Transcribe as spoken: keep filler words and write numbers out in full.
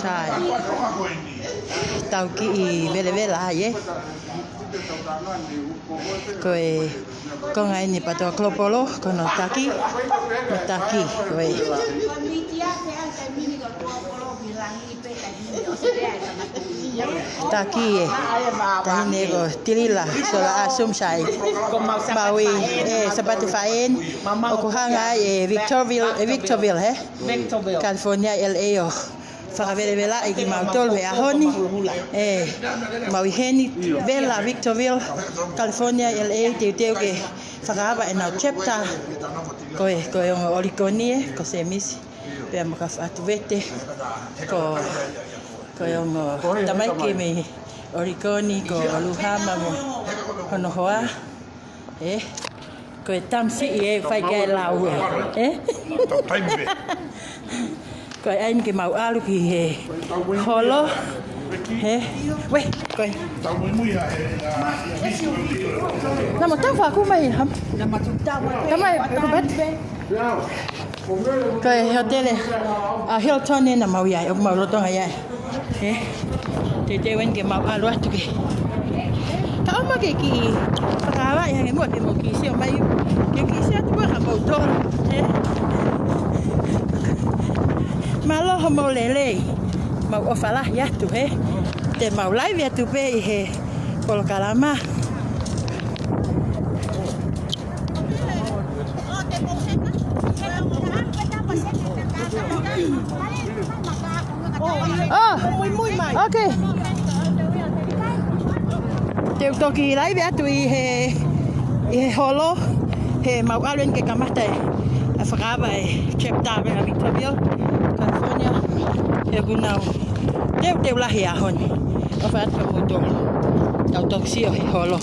Sai. Tau kiʻi velevela ai, ē. Ko e konga eni PTOA Global, ko hono taki. Hono taki, ko e taki ē. Taʻahine ko Tilila Sola Asum, sai. Maui, ē, Sapatu Faʻē eni. ʻOku hanga ai ʻe Victorville, ʻe Victorville, hē? Victorville. California, L A ʻo fakavelevelaʻi kimautolu he ʻaho ni. Ē, mau ʻi heni, vela Victorville, California, L A, teuteu ke fakaava ʻenau chapter. Ko e, ko e ongo ʻOlikoni ē, ko Semisi. Pea mo Kafaʻatuvete. Ko, ko e ongo tamaiki mei ʻOlikoni, ko Luhama mo hono hoa. Ē? Ko e tamasiʻi ē, fai ki ai e lau ē. Ē? Tau taimi pē. Ko e ʻai eni ke mau ʻalu ki he holo. Ē? Uē, ko e. Tau muimui ā he, ā, ā, Namo tau faku mai ham. Tamai, ko bat. Ko e hōtele ʻa Hilton ē naʻa mau ʻi ai, ʻoku mau lolotonga ʻi ai. Ē? Teuteu eni ke mau ʻalu atu ke ka ʻomai ke kiʻi fakaava ʻi hangē muʻa ke mau kiʻi sio mai. Ke kiʻi sio atu muʻa ka mau tolo. Ē? Mālō hoʻomou lelei. Mau ʻofa lahi atu, ē? Te mau live atu pē ʻi he polokalama. Oh, okay. Te u toki live atu ʻi he, ʻi he holo, he mau ʻalu eni ke kamata e, ʻa e fakaava e chapter ʻa Victorville, California, he ʻoku nau teuteu lahi he ʻaho ni. ʻOfa atu kiate kimoutolu. Tau toki sio he holo.